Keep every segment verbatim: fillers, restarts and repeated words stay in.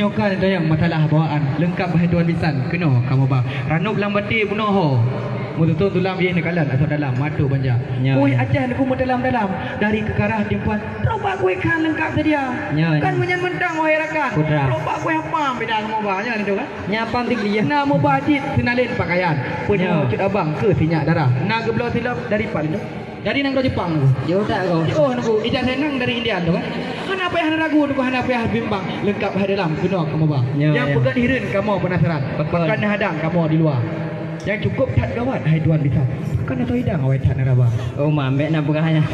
Nyoe ka tanyong masalah bawaan, leungkap hai tuan bisan keunoe kamoe ba. Ranup lam batée bunoe ho. Meututoe tulam ié neukalon asoe dalam mato banja. Nyoe. Weh, Aceh neukeu meudalam-dalam, dari keukarah timpuan, trok bak kueh khan leungkap seudia. Nyoe, kan nyoe. Meunyan mantong wahai rakan. Putra. Trok bak kueh apam beda kamoe ba, nyan itu kan. Nyan apam tinggi ya. Na meuba cit seunalén pakaian. Peue nyoe cut abang keu sinyak darah. Na geubloe silop dari Pak Lintô. Dari nanggroe Jepang tu. Jauh tak kau? Oh, nunggu ijazah nang dari India tu kan. Hana payah ragu, nunggu hana payah bimbang. Leungkap hai dalam keunoe kamoe ba. Ya, nyang ya. Peugah hireuen kamoe penasaran. Betul. Pakon neuhadang kamoe di luwa. Nyang cukup that gawat hai tuan bisan. Pakon atau idang awai that neuraba. Oh, mambek na peugah nyan.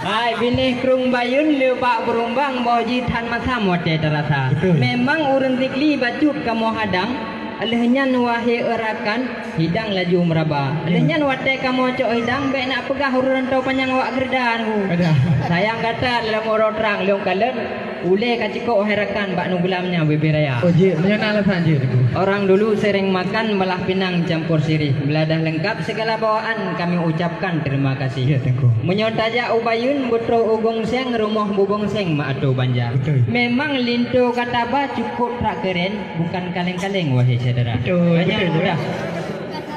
Hai binéh krueng Bayeuen le bak beurumbang boh jih that masam watée tarasa. Betul. Memang ureuëng Sigli bacut kamoe hadang. Lheueh nyan wahé rakan, hidang laju meuraba. Lheueh nyan watée kamoe cok hidang, bék nak peugah ureuëng rantau panyang awak geureuda nunggu. Ada. Sayang gata dalam uroe trang lôn kalon, ulée ka cikok wahé rakan bak nuglam nyan bubé raya. Oh jeuet, meunyoe na alasan jeuet Teungku. Orang dulu sering makan belah pinang campur sirih. Bila dah lengkap segala bawaan, kami ucapkan terima kasih. Ya Teungku. Meunyoe tajak u Bayeuen, beutroh u Gong Seng, rumoh bu Gong Seng mak atô banja. Betul. Memang linto gata ba cukup that keuren. Bukan kaleng-kaleng, wahai syedara. Betul, betul, betul. Mudah.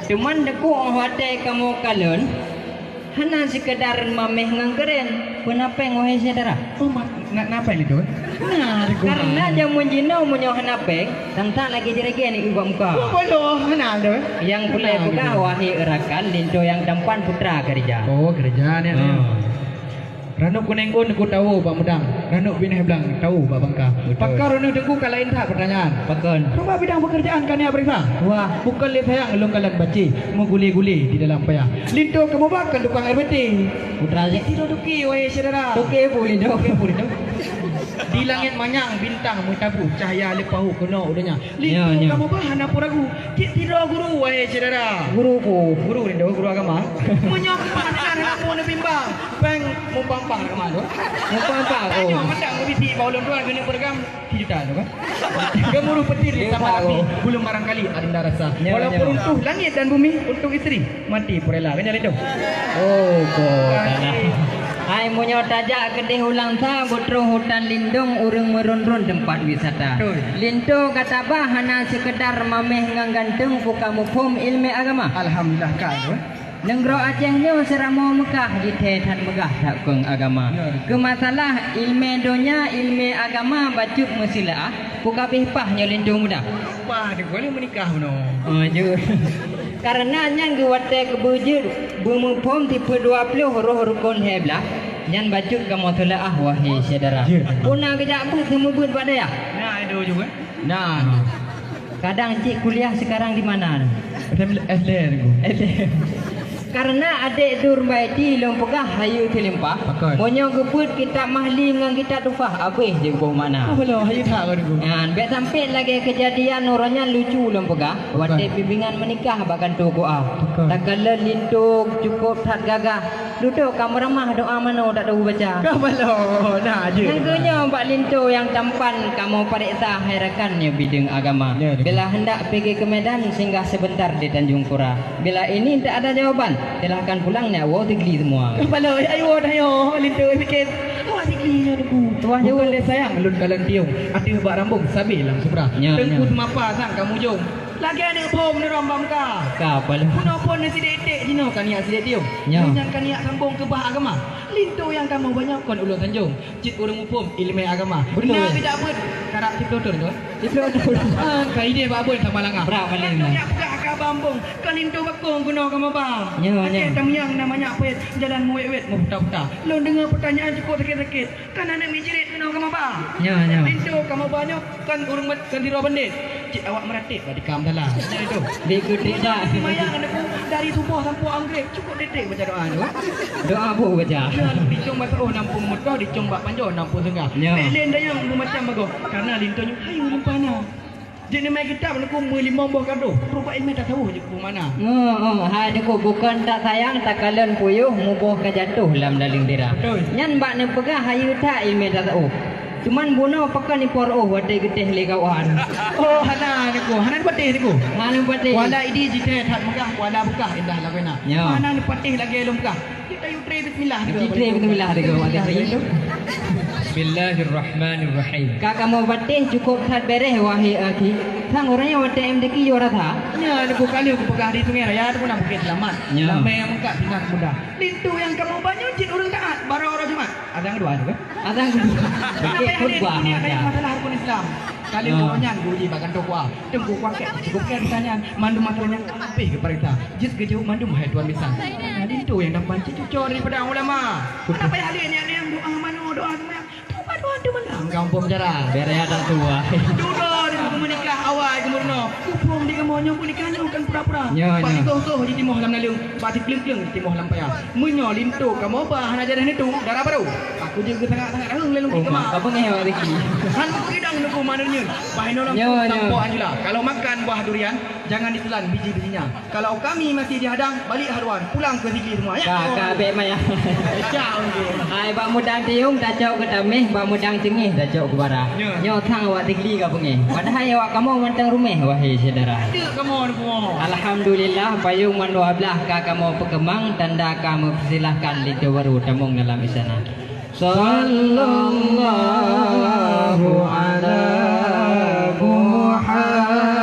Cuman deuk watée kamoe kalon, hana sekedar mameh ngon keuren, peunapeng, wahai syedara. Oh, ma-, na-, napeng itu? Nah, karena jameun jinoe meunyoe hana peng, tantang lagi jeregen di bak muka. Oh, bodoh, hana tu. Yang pulai peugah, wahai rakan, linto yang tampan putra kerja. Oh, kerja ni. Ranub kuneng ôn ku tawoe bak mudang, ranub binéh blang tawoe bak bangka. Betul. Pakon ranub teungku ka laén that peutanyaan. Pakon? Cuba bidang pekerjaan ka neujak peuriksa. Wah. Bukon lé sayang lôn kalon bacé meugulé-gulé di dalam paya. Linto kamoe ba kon tukang R B T. Putra je. Sidroe toke, wahai syedara. Toke peue linto? Toke peue linto? Di langét manyang bintang meutabu cahya leupah u keunoe u donya. Linto kamoe ba hana peue ragu. Cit sidroe guru, wahai syedara. Guru peue? Guru linto, guru agama. Meunyoe keupeue hana kamoe neubimbang, péng mupampang agama tu. Mupampang, oh. Tanyoe mantong geubiti bak ulôn tuan keuneuk peureugang sijuta tu kan. Geumuruh peutir di sama api, belum barangkali adinda rasa. Nyoe, nyoe. Walaupun runtuh langit dan bumi, untuk isteri mati pun rela. Kan jalan tu? Oh, kok tanah. Hai, meunyoe tajak keudeh u Langsa, beutroh hutan lindong, ureuëng meurôn-rôn teumpat wisata. Betul. Linto gata ba hana sekedar mameh ngon ganteng, peue ka muphom iéleumé agama. Alhamdulillah, ka tu. Nanggroe Aceh nyoe seuramoe Meukah, jithée that meugah that kong agama. Ya, betul. Keu masalah iéleumé donya, iéleumé agama bacut meusilaah, peue ka abéh paih nyoe linto muda. Paih di boleh meunikah bunoe. Oh, jeuet. Karena nyan geuwatée keubeujeuet beumuphom tipe dua ploh roh rukon lhée blaih, nyan bacut kamoe teuleuah, wahé syedara. Jeuet. Peue na geujak beuet seumeubeuet bak dayah? Na, ada juga. Nah. Kadang cik kuliah sekarang di mana? S M, S D, Teungku. S D. Karena adék Durbaiti lôn peugah hayeue teulimpah, pakon? Meunyoe geubeuet kitab Mahli ngon kitab Tuhfah, abéh jeuet boh makna. Oh, belom, hayeue that, Teungku. Nyan, bék sampai lagée keujadian uroe nyan lucu lôn peugah, pakon? Watée bimbingan meunikah bak kantô Q A. Pakon? Takalon linto cukup that gagah. Dudoe ka meuramah doa manoe tak tahu baca. Ka baloe, na jeuet. Nyang keunyoe bak linto nyang tampan kamoe pareksa hai rakan nyoe bideueng agama. Ya, betul. Bila hendak pigi ke Medan, singgah sebentar di Tanjung Pura. Bila ini tak ada jawaban, silahkan pulang nak woe Sigli semua. Ka baloe, ayo, ayo, linto pikir. Tuah Sigli nyoe Teungku. Tuah nyoe. Bukan lé sayang lôn kalon tiong, ateueh bak rambong sabe lam subra. Ya, Teungku ya. Seumapa sang ka mujong. Lagée aneuk phom nurang bak Meukah. Ka, paléh. Bunoe phon sidék iték jinoe ka niyak sidék tiong. Nyoe. Nyan ka niyak sambong keubah agama. Linto nyang kamoe ba nyoe kon ulôn sanjong. Cit ureuëng muphom iéleumé agama. Beutôi. Na geujak beuet karab siploh thon tu. Siploh thon. Ah, ka idéh bak beuet sama langah. Brat paléh. Nyan peugah ka bambong. Ka linto bakong keunoe kamoe ba. Nyoe, nyoe. Aceh Tamiang na manyak peuet, jalan meuwét-wét meuputa-puta. Lôn deungoe peutanyaan cukup sakét-sakét. Kan aneuk miet jerit keunoe kamoe ba. Nyoe, nyoe. Linto kamoe ba nyoe kan ureuëng mat-, kan sidroe bandét. Cit awak meuratéb bak dikam dalam. Nyan itu. Di keutik dak. Semayang aneukku dari suboh sampoe anggrek cukup detek baca doa tu. Doa bu baca. Ya, dicong bak saoh nampung meutoh, dicong bak panjoe nampung seunggah. Nyoe. Lén dayang meumacam bagoe. Karena linto nyoe hayu leumpah na. Jeuet neumai kitab aneukku meulimong boh kado. Peurubah iéleumé tasawuf jeuet peue makna. Oh, oh, hai Teungku, bukon tak sayang takalon puyôh muboh ka jatoh lam daleueng dira. Betul. Nyan bak neupeugah hayeue that iéleumé tasawuf. Cuman bunoe pakon ipo reuôh watée geutéh lé kawan. Oh, hana Teungku, hana neupatéh Teungku. Hana neupatéh. Wala idi jitée that meugah, wala beukah indah lagoena. Ya. Hana neupatéh lagée lôn peugah. Kita yue tré bismillah. Kita tré bismillah Teungku, watée tré. Bismillahirrahmanirrahim. Ka kamoe patéh cukôp that béréh, wahé akhi. Sang uroe nyoe watée M D Q yo rasa. Nyan, Teungku, ka lheueh kupeugah di Sungai Raya, Teungku, na Bukét Seulamat. Nyo. Lamé nyang meungkat tinggai muda. Linto nyang kamoe ba nyoe cit ureuëng taat, barô uroe Jumat. Azan keudua tu, kan? Azan keudua. Bukét khutbah, ada masalah rukun Islam. Ka lheueh uroe nyan geuuji bak kantô K U A. Teungku, kuangkét cukôp kén tanyan. Mandum masa nyan habéh geuparéksa. Jeuet geujaweueb mandum hai tuan bisan. Nah, linto nyang dapat cucok daripada ulama. Kenapa ya hadir ni, ni doa mano, doa semua? Tuba doa tu mana? Gampông cara. Bere ada tua. Dudoe di buku menikah awai geumeurunoe. Kupông di geumeurunoe pun nikah nyoe kan pura-pura. Nyo, nyo. Bak soh-soh jitimoh lam naleueng, bak sikleueng-kleueng jitimoh lam paya. Meunyoe linto kamoe ba hana jadah neutôk, dara barô. Aku jeuet geusangat-sangat raheueng lé lungkit keumah. Apa ngeh awak Ricky? Han meukeudang nuku manur nyeun. Bah inoe lam Nyo, nyo. Sampok Anjula. Kalau makan buah durian, jangan ditelan biji-bijinya. Kalau kami masih dihadang, balik haruan, pulang ke sigi semua, ya. Ka, ka, bek maya. Cak, okey. Hai, bak mudang tiung, tacok keu tameh, bak mudang cengeh, tacok keu bara. Ya. Nyoe thang awak Tigli ka beungeh. Padahai awak kamoe mantong rumeh, wahai syedara. Ada kamoe ni, kamoe. Alhamdulillah, payong mandua blah ka kamoe peukeumang, tanda ka meusilahkan linto barô tamong dalam istana. Sallallahu ala Muhammad.